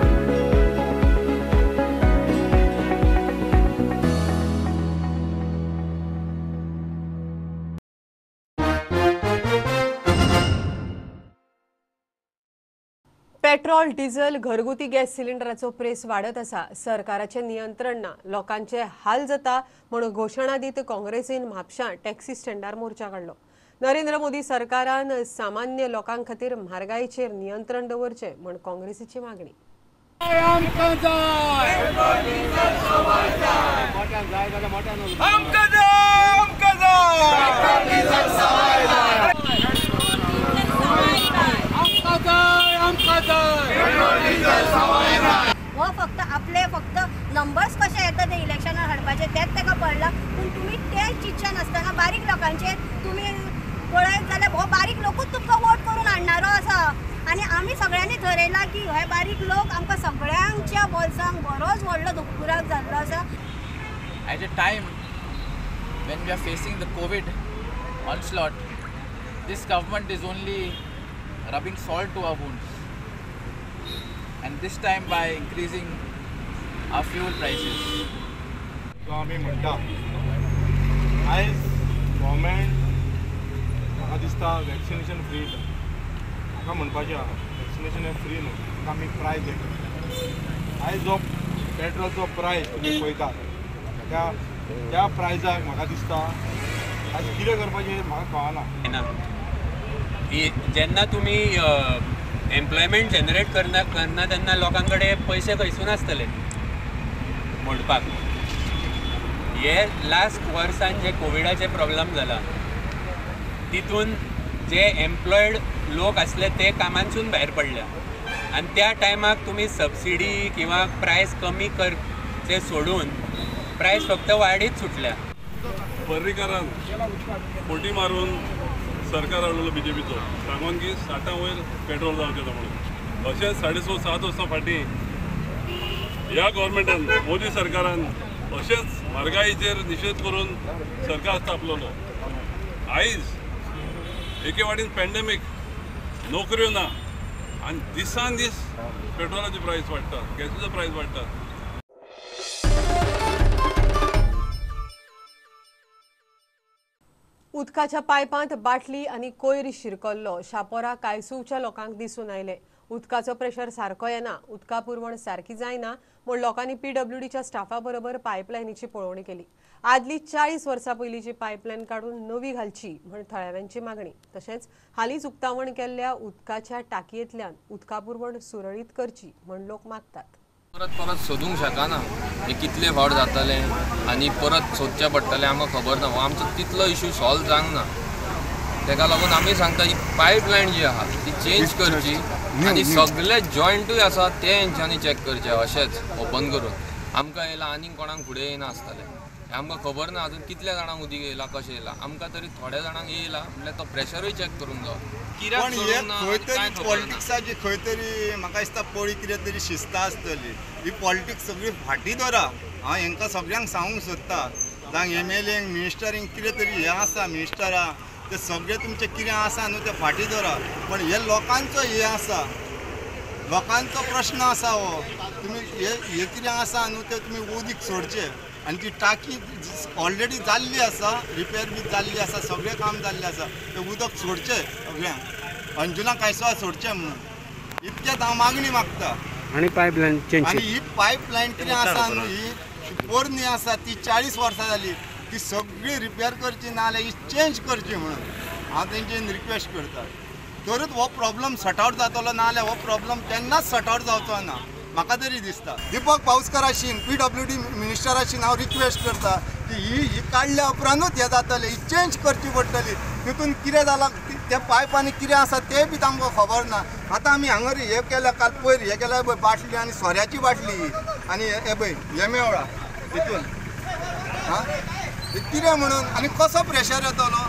पेट्रोल, डिझल, घरगुती गॅस सिलिंडराचो प्रेस वाडत आसा. सरकाराचें नियंत्रण ना, लोकांचे हाल जाता म्हूण घोशणा दीत काँग्रेसीन म्हापशां टॅक्सी स्टँडार मोर्चा काडलो. नरेंद्र मोदी सरकारान सामान्य लोकां खातीर म्हारगायेचेर नियंत्रण दवरचें म्हूण काँग्रेसीची मागणी. हो फक्त आपले फक्त नंबर्स कशे येता ते इलेक्शनार हाडपाचे तेच ताका पडला. पूण तुमी ते चिंतचे नासतना बारीक लोकांचे तुमी पळयत जाल्यार हो बारीक लोकूच तुमकां वोट करून हाडणारो आसा. आनी आमी सगळ्यांनी थरयलां की हे बारीक लोक आमकां सगळ्यांच्या बोल्सांक बरोच व्हडलो दुखपुराक जाल्लो आसा. At a time when we are facing the COVID onslaught, this government is only rubbing salt to our wounds, and this time by increasing our fuel prices. So आमी म्हणटा आयज गव्हर्मेंट म्हाका दिसता वॅक्सिनेशन फ्री दिता. म्हाका म्हणपाचें आहा वॅक्सिनेशन हें फ्री न्हू, ताका आमी प्रायस दिता. आयज जो पेट्रोलचो प्रायस तुमी पळयता त्या प्रायजाक म्हाका दिसता आयज कितें करपाचें म्हाका कळना. जेन्ना तुमी एम्प्लॉयमेंट जनरेट करना तेन्ना लोकां कडेन पयशे खंयसून आसतले मोडपाक. हे लास्ट वर्सान जे कोविडाचे प्रॉब्लम जाला तितून जे एम्प्लॉयड लोक आसले ते कामांसून भायर पडल्या आनी त्या टायमाक तुमी सबसिडी किंवा प्रायस कमी करचे सोडून प्रायस फक्त वाडीत सुटल्या. पर्रीकारान फटी मारून सरकार हाडलेलो बीजेपीचो सांगून की 60 वयर पेट्रोल जावचें ना म्हणून. अशेंच 6.5-7 वर्सां फाटीं ह्या गव्हर्मेंटान मोदी सरकारान अशेंच म्हारगायेचेर निशेध करून सरकार स्थापलेलो. आयज एके वाटेन पॅन्डेमीक, नोकऱ्यो ना आनी दिसान दीस पेट्रोलाची प्रायस वाडटा, गॅसीचो प्रायस वाडटा. उदकाच्या पायपांत बाटली आनी कोयर शिरकल्लो शापोरा कायसूवच्या लोकांक दिसून आयले. उदकाचो प्रेशर सारको येना, उदका पुरवण सारकी जायना म्हूण लोकांनी पीडब्ल्यूडीच्या स्टाफा बरोबर पायपलायनीची पळोवणी केली. आदली 40 वर्सां पयलींची पायपलायन काडून नवी घालची म्हूण थळाव्यांची मागणी. तशेंच हालींच उक्तावण केल्ल्या उदकाच्या टाकयेंतल्यान उदका पुरवण सुरळीत करची म्हूण लोक मागतात. परत परत सोदूंक शकना हे कितले फावट जातले आनी परत सोदचें पडटलें आमकां खबर ना. आमचो तितलो इशू सॉल्व जावंक ना, तेका लागून आमी सांगता ही पायपलायन जी आहा ती चेंज करची आनी सगळे जॉयंटूय आसा ते हेंच्यांनी चॅक करचे. अशेंच ओपन करून आमकां येयलां आनीक कोणाक फुडें येयना आसतलें, आमकां खबर ना अजून कितल्या जाणांक उदीक येयलां कशें येयलां. आमकां तरी थोड्या जाणांक येयलां म्हणल्यार तो प्रेशरूय चॅक करूंक जावो. पण हे खंय तरी पॉलिटिक्साची खंय तरी म्हाका दिसता पळी कितें तरी शिस्ता आसतली. ही पॉलिटिक्स सगळी फाटीं दवरा. हांव हेंकां सगळ्यांक सांगूंक सोदता, जावं एमएलएंक मिनिस्टरींक कितें तरी हें आसा मिनिस्टरां ते सगळे तुमचें कितें आसा न्हू तें फाटीं दवरा. पण हे लोकांचो हें आसा, लोकांचो प्रश्न आसा हो. तुमी हे कितें आसा न्हू तें तुमी उदीक सोडचें आनी ती टाकी ऑलरेडी जाल्ली आसा, रिपेर बी जाल्ली आसा, सगळें काम जाल्लें आसा, तें उदक सोडचें सगळ्यांक, अंजुना कायसवा सोडचें म्हणून इतकेंच हांव मागणी मागता. आनी पायपलायन चेंज आनी ही पायपलायन कितें आसा न्हू ही पोरणी आसा, ती 40 वर्सां जाली, ती सगळी रिपेर करची ना जाल्यार ही चेंज करची म्हणून हांव तेंचे रिक्वेस्ट करता. तरूच हो प्रॉब्लम सॉर्ट आवट जातलो, ना जाल्यार हो प्रॉब्लम केन्नाच सॉर्ट आवट जावचो ना म्हाका तरी दिसता. दीपक पावसकराशीन पीडब्ल्यूडी मिनिस्टराशीन हांव रिक्वेस्ट करता की ही काडल्या उपरांतूच हें जातलें, ही चेंज करची पडटली. तितून कितें जालां त्या पायपांनी कितें आसा तें बी आमकां खबर ना. आतां आमी हांगर हें केल्या काल पयर हें केल्या पळय बाटली आनी सोऱ्याची बाटली ही आनी हे पळय हें मेवळा तितून आं कितें म्हणून आनी कसो प्रेशर येतलो.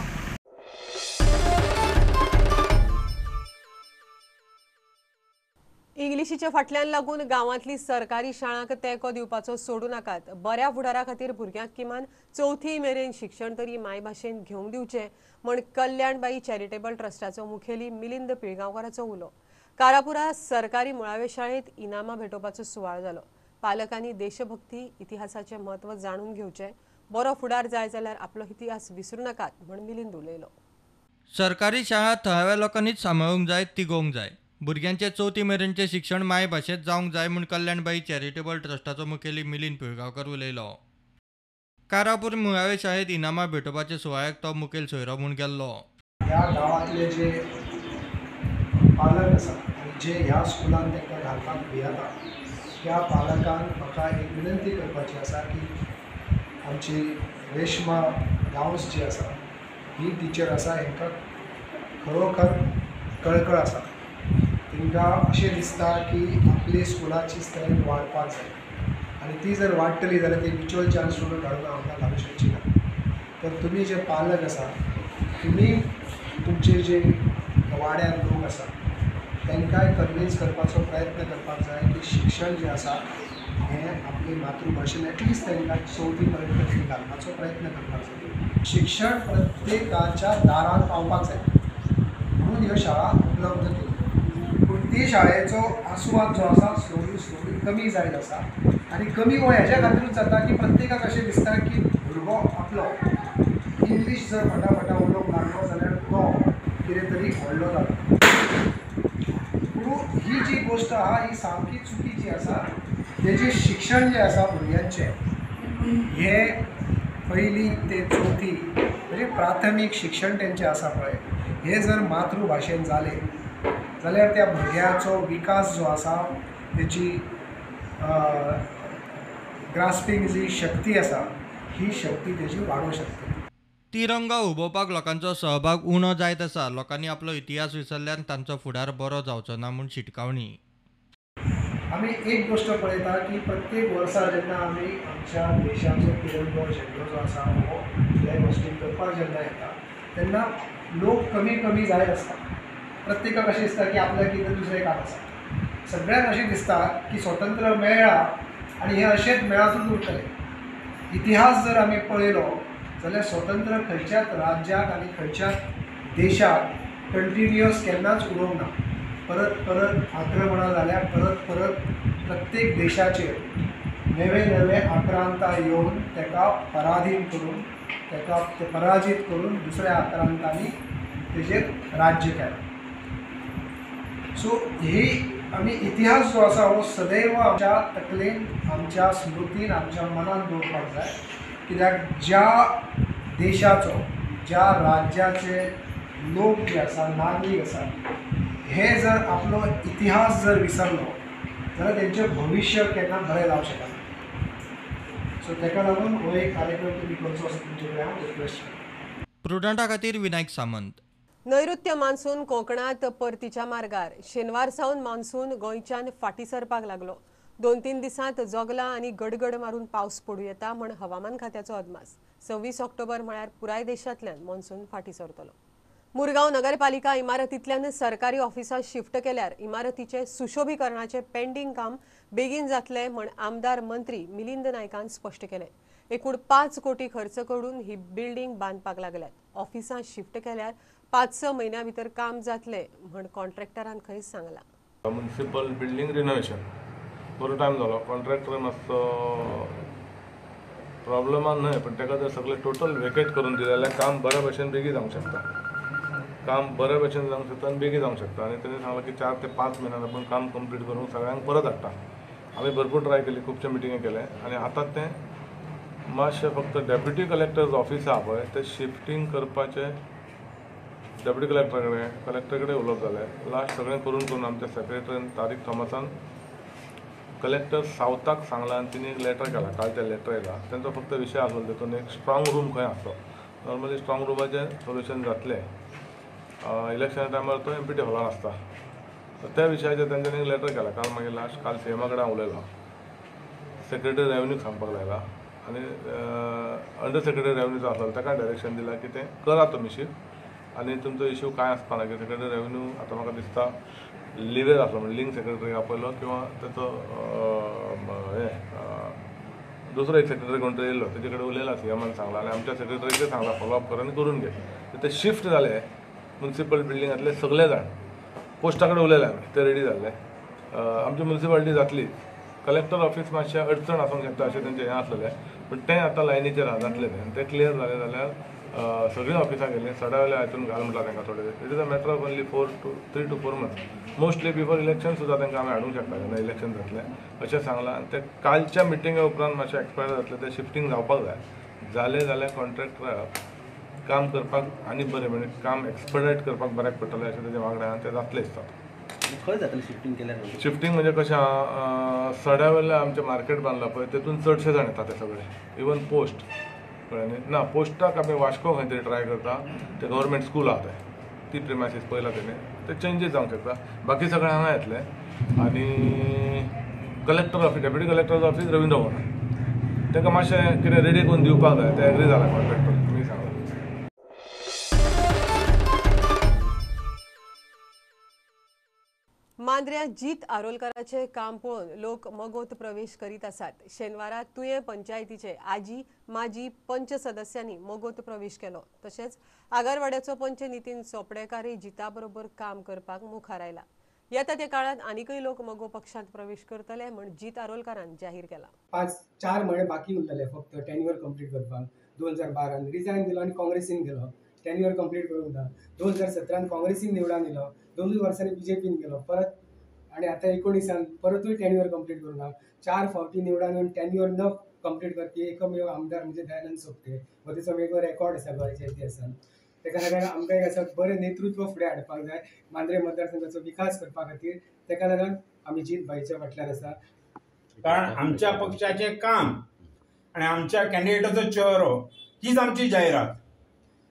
इंग्लिशीच्या फाटल्यान लागून गांवांतली सरकारी शाळांक तेंको दिवपाचो सोडू नाकात. बऱ्या फुडारा खातीर भुरग्यांक किमान 4थी मेरेन शिक्षण तरी मायभाशेन घेवंक दिवचें म्हण कल्याणबाई चॅरिटेबल ट्रस्टाचो मुखेली मिलिंद पिळगांवकाराचो उलो. कारापुरा सरकारी मुळावे शाळेंत इनामां भेटोवपाचो सुवाळो जालो. पालकांनी देशभक्ती इतिहासाचें म्हत्व जाणून घेवचें, बरो फुडार जाय जाल्यार आपलो इतिहास विसरू नाकात म्हण मिलिंद उलयलो. सरकारी शाळा थळाव्या लोकांनीच सांबाळूंक जाय, तिगोवंक जाय. भुरग्यांचे 4थी मेरेनचें शिक्षण मायभाशेंत जावंक जाय म्हूण कल्याणबाई चॅरिटेबल ट्रस्टाचो मुखेली मिलिंद पिळगांवकर उलयलो. कारापूर मुळावे शाळेंत इनामां भेटोवपाच्या सुवाळ्याक तो मुखेल सोयरो म्हूण गेल्लो. ह्या गांवांतले जे पालक आसा आनी जे ह्या स्कुलान तांकां घालपाक भियेता त्या पालकांक म्हाका एक विनंती करपाची आसा की आमची रेश्मा गांवस जी आसा ही टिचर आसा, हांकां खरोखर कळकळ आसा. तांकां अशें दिसता की आपली स्कुलाची स्ट्रेंथ वाडपाक जाय आनी ती जर वाडटली जाल्यार ती म्युच्युअल चान्स स्टुडंट हाडून आमकां घालूंक शकची ना. तर तुमी जे पालक आसा तुमी तुमचे जे वाड्यार लोक आसा तांकांय कन्विन्स करपाचो प्रयत्न करपाक जाय की शिक्षण जें आसा हें आपली मातृभाशेन एटलिस्ट तांकां 4थी पर्यंत तरी घालपाचो प्रयत्न करपाक जाय. शिक्षण प्रत्येकाच्या दारान पावपाक जाय म्हणून ह्यो शाळा उपलब्ध केल्यो. पूण ती शाळेचो आस्वाद जो आसा स्लोली स्लोली कमी जायत आसा आनी कमी हो हेज्या खातीरूच जाता की प्रत्येकाक अशें दिसता की भुरगो आपलो इंग्लीश जर फटाफटा उलोवंक लागलो जाल्यार तो कितें तरी व्हडलो जाता. पूण ही जी गोश्ट आहा ही सामकी चुकीची आसा. तेजें शिक्षण जें आसा भुरग्यांचें हें 1ली ते 4थी म्हणजे प्राथमीक शिक्षण तेंचें आसा पळय हें जर मातृभाशेन जालें जाल्यार त्या भुरग्याचो विकास जो आसा तेची ग्रास्पींग जी शक्ती आसा ही शक्ती तेजी वाडोवंक शकता. तिरंगा उबोवपाक लोकांचो सहभाग उणो जायत आसा. लोकांनी आपलो इतिहास विसरल्यान तांचो फुडार बरो जावचो ना म्हूण शिटकावणी. आमी एक गोश्ट पळयता की प्रत्येक वर्सा जेन्ना आमी आमच्या देशाचो तिरंगो झेंडो जो आसा हो फ्लॅग होस्टींग करपाक जेन्ना येता तेन्ना लोक कमी कमी जायत आसता. प्रत्येकाक अशें दिसता की आपल्याक कितें दुसरें काम आसा. सगळ्यांक अशें दिसता की स्वतंत्र मेळ्ळा आनी हें अशेंच मेळतूच उरतलें. इतिहास जर आमी पळयलो जाल्यार स्वतंत्र खंयच्याच राज्याक आनी खंयच्याच देशाक कंटिन्युअस केन्नाच उरोवंक ना. परत परत आक्रमणां जाल्या, परत परत प्रत्येक देशाचेर नवे नवे आक्रांता येवन ताका पराधीन करून ताका ते पराजीत करून दुसऱ्या आक्रांतांनी तेजेर राज्य केलें. सो ही आमी इतिहास जो आसा हो सदैव आमच्या तकलेन, आमच्या स्मृतीन, आमच्या मनान दवरपाक जाय. कित्याक ज्या देशाचो, ज्या राज्याचे लोक जे आसा, नागरीक आसा, हे जर आपलो इतिहास जर विसरलो जाल्यार तेंचें भविश्य केन्ना बरें जावंक शकना. सो ताका लागून हो एक कार्यक्रम तुमी करचो असो तुमचे कडेन हांव रिक्वेस्ट करतां. प्रुडंटा खातीर विनायक सामंत. नैऋत्य मान्सून कोकणात परतीच्या मार्गार. शेनवार सावन मान्सून गोंयच्यान फाटीं सरपाक लागलो. 2-3 दिसांत जोगला आनी गडगड मारून पावस पडूं येता म्हण हवामान खात्याचो अदमास. 26 ऑक्टोबर म्हळ्यार पुराय देशांतल्यान मान्सून फाटीं सरतलो. मुरगांव नगरपालिका इमारतींतल्यान सरकारी ऑफिसां शिफ्ट केल्यार इमारतीचे सुशोभीकरणाचे पेंडींग काम बेगीन जातलें म्हण आमदार मंत्री मिलिंद नायकान स्पश्ट केलें. एकूण 5 कोटी खर्च करून ही बिल्डींग बांदपाक लागल्यात. ऑफिसां शिफ्ट केल्यार 5-6 म्हयन्यां भितर काम जातलें म्हण कॉन्ट्रॅक्टरान खंय सांगलां. म्युनिसिपल बिल्डींग रिनोवेशन बरो टायम जालो. कॉन्ट्रॅक्टर मातसो प्रॉब्लमान न्हय, पण ताका जर सगळें टोटल वेकेट करून दिलें जाल्यार काम बऱ्या भशेन बेगीन जावंक शकता. काम बऱ्या भशेन जावंक शकता आनी बेगीन जावंक शकता. आनी तेणी सांगलां की 4 ते 5 म्हयन्यान आपूण काम कंप्लीट करून सगळ्यांक परत हाडटा. आमी भरपूर ट्राय केली, खुबशे मिटिंगे केले आनी आतां तें मातशें फक्त डेप्युटी कलेक्टर्स ऑफिस आहा पळय तें शिफ्टींग करपाचें डेप्युटी कलेक्टरा कडेन, कलेक्टरा कडेन उलोवप जालें. लास्ट सगळें करून करून आमच्या सेक्रेटरीन तारीक थॉमसान कलेक्टर सावथाक सांगलां आनी तिणें एक लेटर केलां. काल तें लेटर येयलां. तेंचो फक्त विशय आसलो तेतून एक स्ट्रॉंग रूम खंय आसलो. नॉर्मली स्ट्रॉंग रुमाचें सोल्युशन जातलें. इलेक्शना टायमार तो एमपीटी हॉलान आसता. त्या विशयाचेर तेंच्यांनी एक लेटर केलां. काल मागीर लास्ट काल सीएमा कडेन हांव उलयलो. सेक्रेटरी रेवन्यूक सांगपाक लायला आनी अंडर सेक्रेटरी रेवन्यूचो आसलो ताका डायरेक्शन दिलां की तें करा तुमी शिफ्ट आनी तुमचो इश्यू कांय आसपा ना. की सेक्रेटरी रेवन्यू आतां म्हाका दिसता लिवेर आसलो म्हणजे लिंक सेक्रेटरीक आपयलो किंवा ताचो हें दुसरो एक सेक्रेटरी कोण तरी येयल्लो तेजे कडेन उलयला. सीएमान सांगलां आनी आमच्या सेक्रेटरीकय सांगलां फॉलोअप कर आनी करून घे. ते शिफ्ट जाले म्युनिसिपल बिल्डिंगांतले सगळे जाण. पोस्टा कडेन उलयले आमी, ते रेडी जाल्ले. आमची म्युनिसिपालिटी जातली. कलेक्टर ऑफिस मातशें अडचण आसूंक शकता अशें तेंचें हें आसलेलें, पूण तें आतां लायनीचेर आहा जातलें तें. आनी तें क्लियर जालें जाल्यार सगळीं ऑफिसां गेलीं सड्या वयल्या हातून घाल म्हटलां तांकां थोडे. It is a matter of only 3 to 4 months. Mostly before election सुद्दां तांकां आमी हाडूंक शकता जेन्ना इलेक्शन जातलें अशें सांगलां. आनी तें कालच्या मिटिंगे उपरांत मातशें एक्सपायर जातलें, तें शिफ्टींग जावपाक जाय. जालें जाल्यार कॉन्ट्रॅक्टराक काम करपाक आनी बरें म्हणजे काम एक्सपर्डायट करपाक बऱ्याक पडटलें अशें तेजें मागणें आहा. तें जातलें दिसता. खंय जातलें शिफ्टींग केल्यार? शिफ्टींग म्हणजे कशें आहा, सड्या वयल्यान आमचें मार्केट बांदलां पळय तेतून चडशे जाण येता ते सगळे. इवन पोस्ट कळ्ळें न्ही ना, पोस्टाक आमी वास्को खंय तरी ट्राय करता. ते गव्हर्मेंट स्कूल आहा तें, ती प्रिमायसीस पळयला तेणें, ते चेंजीस जावंक शकता. बाकी सगळें हांगा येतलें. आनी collector office, deputy collector office Ravindra Bhavan तांकां मातशें कितें रेडी करून दिवपाक जाय. तें एग्री जालां कॉन्ट्रॅक्टर तुमी सांगलां. मांद्र्या जीत आरोलकराचे काम पळोवन लोक मगोत प्रवेश करीत आसात. शेनवारा तुयें पंचायतीचे आजी माजी पंच सदस्यांनी मगोत प्रवेश केलो. तशेंच आगरवाड्याचो पंच नितीन चोपडेकारय जिता बरोबर काम करपाक मुखार आयला. येता त्या काळात आनीकय लोक मगो पक्षांत प्रवेश करतले म्हण जीत आरोलकारान जाहीर केला. 5-4 म्हयने बाकी उरलेले फक्त टेन्युअर कंप्लीट करपाक. 2012 रिजायन दिलो आनी काँग्रेसीन गेलो. टेन्युअर कंप्लीट करूंक ना. 2017 काँग्रेसीन निवडून दिलो. 2 वर्सांनी बीजेपीन गेलो परत आनी आतां 19 परतूय टेन्युअर कंप्लीट करूंक ना. 4 फावटी निवडून येवन टेन्युअर न कंप्लीट करपी एकमेव आमदार म्हणजे दयानंद सोपटे. हो तेचो वेगळो रेकॉर्ड आसा गोंयच्या इतिहासान. तेका लागून आमकां एक आसा बरें नेतृत्व फुडें हाडपाक जाय मांद्रे मतदारसंघाचो विकास करपा खातीर. तेका लागून आमी जीत भाईच्या फाटल्यान आसा. कारण आमच्या पक्षाचें काम आनी आमच्या कॅन्डिडेटाचो चेहरो हीच आमची जायरात.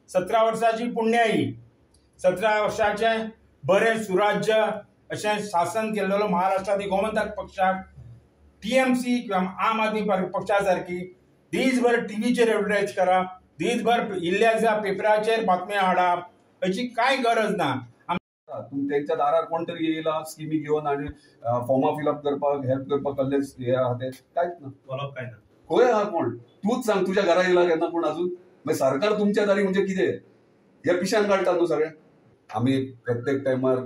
17 वर्साची पुण्याई, 17 वर्साचें बरें सुराज्य अशें शासन केल्लो महाराष्ट्रांत गोमंतक पक्षाक टीएमसी किंवा आम आदमी पक्षा सारकी दीसभर टीव्हीचेर एडवर्टायज करप, दीसभर इल्ल्या पेपराचेर बातम्यो हाडप, हाची कांय गरज ना. तेंच्या दारार कोण तरी येयला स्किमी घेवन आनी फॉर्मां फिलअप करपाक हेल्प करपाक कसले हे आहा ते कांयच ना. फॉलोअप कांय ना. खंय आहा कोण? तूंच सांग, तुज्या घरा येयला केन्ना कोण अजून? मागीर सरकार तुमच्या दारी म्हणजे कितें? हे पिशान काडटा न्हू सगळें. आमी प्रत्येक टायमार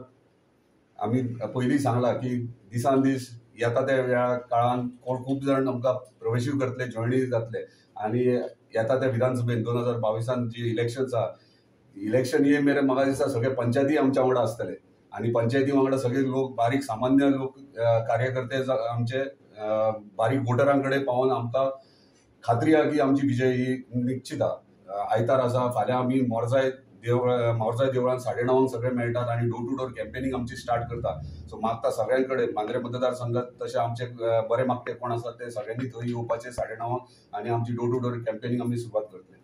आमी पयलीं सांगलां की दिसान दीस येता त्या वेळा काळान कोण खूब जाण आमकां प्रवेशूय करतले, जॉयनूय जातले आनी येता त्या विधानसभेन 2022 जी इलेक्शन्स आहा, इलेक्शन ये मेरेन म्हाका दिसता सगळे पंचायती आमच्या वांगडा आसतले आनी पंचायती वांगडा सगळे लोक, बारीक सामान्य लोक, कार्यकर्ते आमचे बारीक वोटरां कडेन पावोन आमकां खात्री आहा की आमची विजय ही निश्चित आहा. आयतार आसा, फाल्यां आमी मोरजाय देवळान 9:30 सगळे मेळटात आनी डोर टू डोर कॅम्पेनिंग आमची स्टार्ट करता. सो मागता सगळ्यां कडेन मांद्रे मतदारसंघात तशें आमचे बरे मागते कोण आसात ते सगळ्यांनी थंय येवपाचे 9:30 आनी आमची डोर टू डोर कॅम्पेनिंग आमी सुरवात करतले.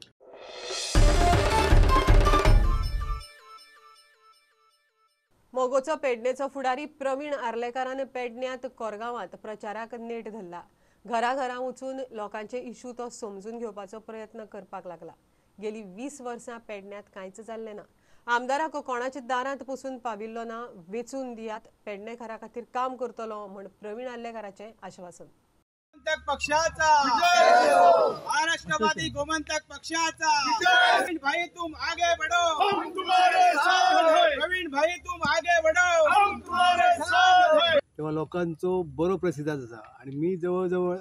मगोचो पेडणेचो फुडारी प्रवीण आर्लेकारान पेडण्यांत कोरगांवांत प्रचाराक नेट धरला. घराघरां वचून लोकांचे इशू तो समजून घेवपाचो प्रयत्न करपाक लागला. गेली 20 वर्सां पेडण्यांत कांयच जाल्लें ना. आमदाराक कोणाच्या दारांत पसून पाविल्लो ना. वेंचून दियात, पेडणेकारा खातीर काम करतलो म्हण प्रवीण आर्लेकाराचें आश्वासन. गोमंतक पक्षाचा, महाराष्ट्रवादी गोमंतक पक्षाचा. प्रवीण भाई तुम आगे बढ़ो, हम तुम्हारे साथ हैं. प्रवीण भाई तुम आगे बढ़ो, हम तुम्हारे साथ हैं. तेव्हा लोकांचो बरो प्रतिसाद आसा आनी मी जवळ जवळ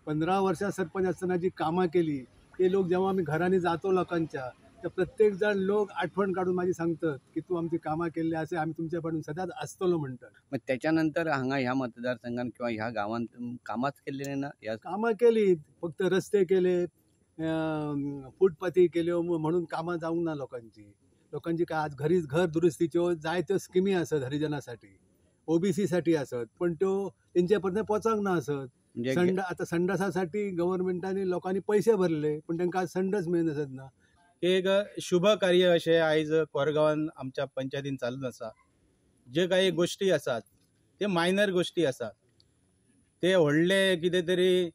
15 वर्सां सरपंच आसतना जी कामां केली ते लोक जेव्हा आमी घरांनी जातो लोकांच्या तर प्रत्येक जाण लोक आठवण काडून माझी सांगतात की तूं आमची कामां केल्ली आसा, आमी तुमच्या पासून सदांच आसतलो म्हणटात. मग त्याच्यानंतर हांगा ह्या मतदारसंघात किंवा ह्या गावांत कामाच केल्ली ना? कामां केली, फक्त रस्ते केले, फुटपाथी केल्यो म्हणून कामां जावंक ना लोकांची. लोकांची काय आज घरी घर दुरुस्तीच्यो जायत्यो स्किमी आसत हरिजनासाठी, ओबीसी साठी आसत, पण त्यो तेंच्या पर्यंत पोचोंक ना आसत. आतां संडासासाठी गव्हर्मेंटांनी लोकांनी पैसे भरले पण तांकां आज संडस मेळनासत ना. एक शुभ कार्य अशें आयज कोरगांवान आमच्या पंचायतीन चालून आसा. जे काही गोश्टी आसात ते मायनर गोश्टी आसात, ते व्हडले कितें तरी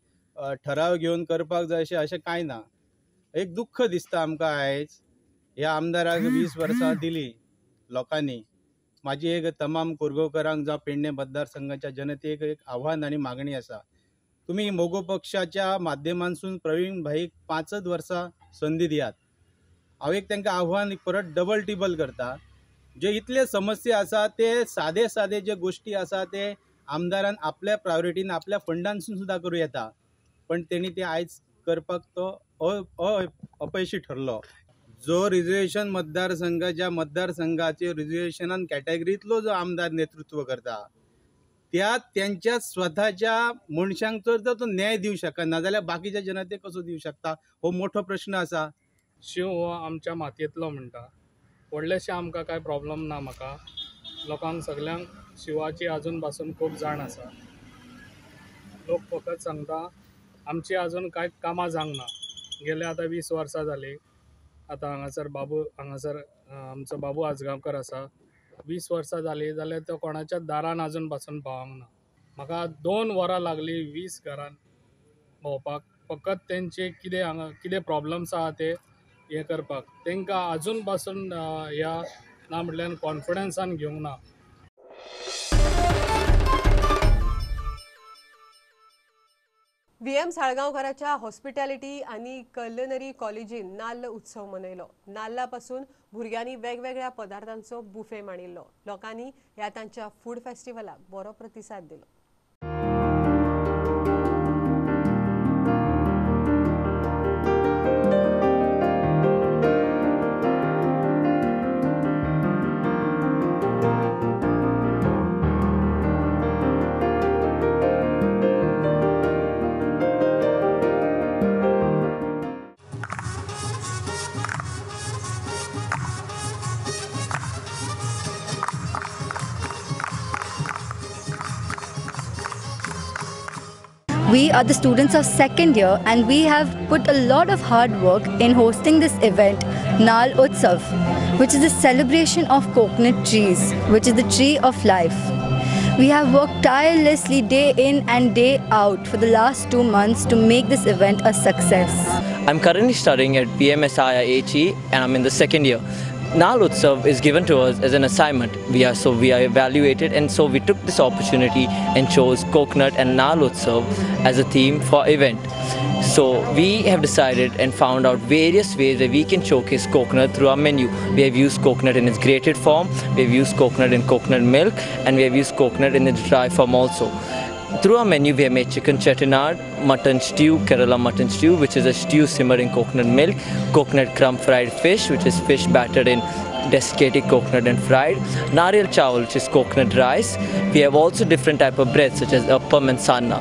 ठराव घेवन करपाक जाय अशें कांय ना. एक दुख्ख दिसता आमकां आयज ह्या आमदाराक 20 वर्सां दिली लोकांनी. म्हाजी एक तमाम कोरगांवकारांक जावं पेडणे मतदारसंघाच्या जनतेक एक आव्हान आनी मागणी आसा, तुमी मगो पक्षाच्या माध्यमांतसून प्रवीण भाईक 5 वर्सां संदी दियात. हांव एक तांकां आव्हान परत डबल टिबल करता, जे इतले समस्या आसा ते सादे सादे जे गोश्टी आसा ते आमदारान आपल्या प्रायोरिटीन आपल्या फंडांतसून सुद्दां करूं येता, पण तेणी ते आयज करपाक तो अपयशी ठरलो. जो रिजर्वेशन मतदारसंघ ज्या मतदारसंघाचे रिजर्वेशनान कॅटेगरींतलो जो आमदार नेतृत्व करता त्या त्यांच्या स्वताच्या मनशांक जर तो न्याय दिवं शकना जाल्यार बाकीच्या जनतेक कसो दिवं शकता, हो मोठो प्रश्न आसा. शिव हो आमच्या मातयेंतलो म्हणटा, व्हडलेशें आमकां कांय प्रॉब्लम ना. म्हाका लोकांक सगल्यांक शिवाची आजून पासून खूब जाण आसा. लोक फकत सांगता आमची आजून कांय कामां जावंक ना. गेले आतां 20 वर्सां जालीं. आतां हांगासर बाबू, हांगासर आमचो बाबू आजगांवकर आसा. 20 वर्सां जालीं जाल्यार तो कोणाच्या दारान आजून पासून पावंक ना. म्हाका 2 वरां लागलीं 20 घरान भोंवपाक, फकत तेंचे कितें हांगा कितें प्रॉब्लम्स आहा ते हें करपाक. तांकां आजून पासून ह्या ना म्हटल्यार कॉन्फिडन्सान घेवंक ना. व्ही एम साळगांवकाराच्या हॉस्पिटॅलिटी आनी कलिनरी कॉलेजीन नाल्ल उत्सव मनयलो. नाल्ला पासून भुरग्यांनी वेगवेगळ्या पदार्थांचो बुफे मांडिल्लो. लोकांनी ह्या तांच्या फूड फेस्टिवलाक बरो प्रतिसाद दिलो. We are the students of second year and we have put a lot of hard work in hosting this event, Nal Utsav, which is a celebration of coconut trees, which is the tree of life. We have worked tirelessly day in and day out for the last 2 months to make this event a success. I'm currently studying at PMSIIHE and I'm in the second year. Nal Utsav is given to us as an assignment. We are evaluated, and so we took this opportunity and chose coconut and Nal Utsav as a theme for event. So we have decided and found out various ways that we can showcase coconut through our menu. We have used coconut in its grated form, we have used coconut in coconut milk, and we have used coconut in its dry form also. Through our menu, we have made chicken chettinad, mutton stew, Kerala mutton stew, which is a stew simmered in coconut milk, coconut crumb fried fish, which is fish battered in desiccated coconut and fried, nariyal chawal, which is coconut rice. We have also different type of breads such as appam and sanna.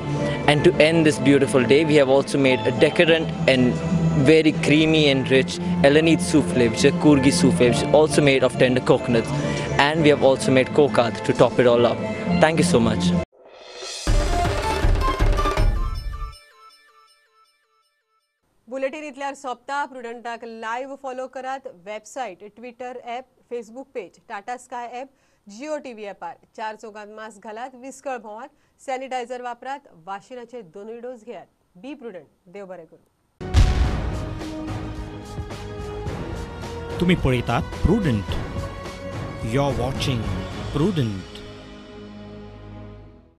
And to end this beautiful day, we have also made a decadent and very creamy and rich Elanit souffle, which is a Kurgi souffle, which is also made of tender coconuts. And we have also made kokad to top it all up. Thank you so much. Bulletin इतल्यार सोंपता. प्रुडंटाक लायव्ह फॉलो करात. Website, Twitter app, Facebook page, Tata Sky app, Jio TV ॲपार. 4 चौगांत मास्क घालात, विस्कळ भोंवात, सॅनिटायझर वापरात, वाशिनाचे 2 डोस घेयात. Be prudent. देव बरें करूं. तुम्ही पळयतात Prudent. You are watching Prudent.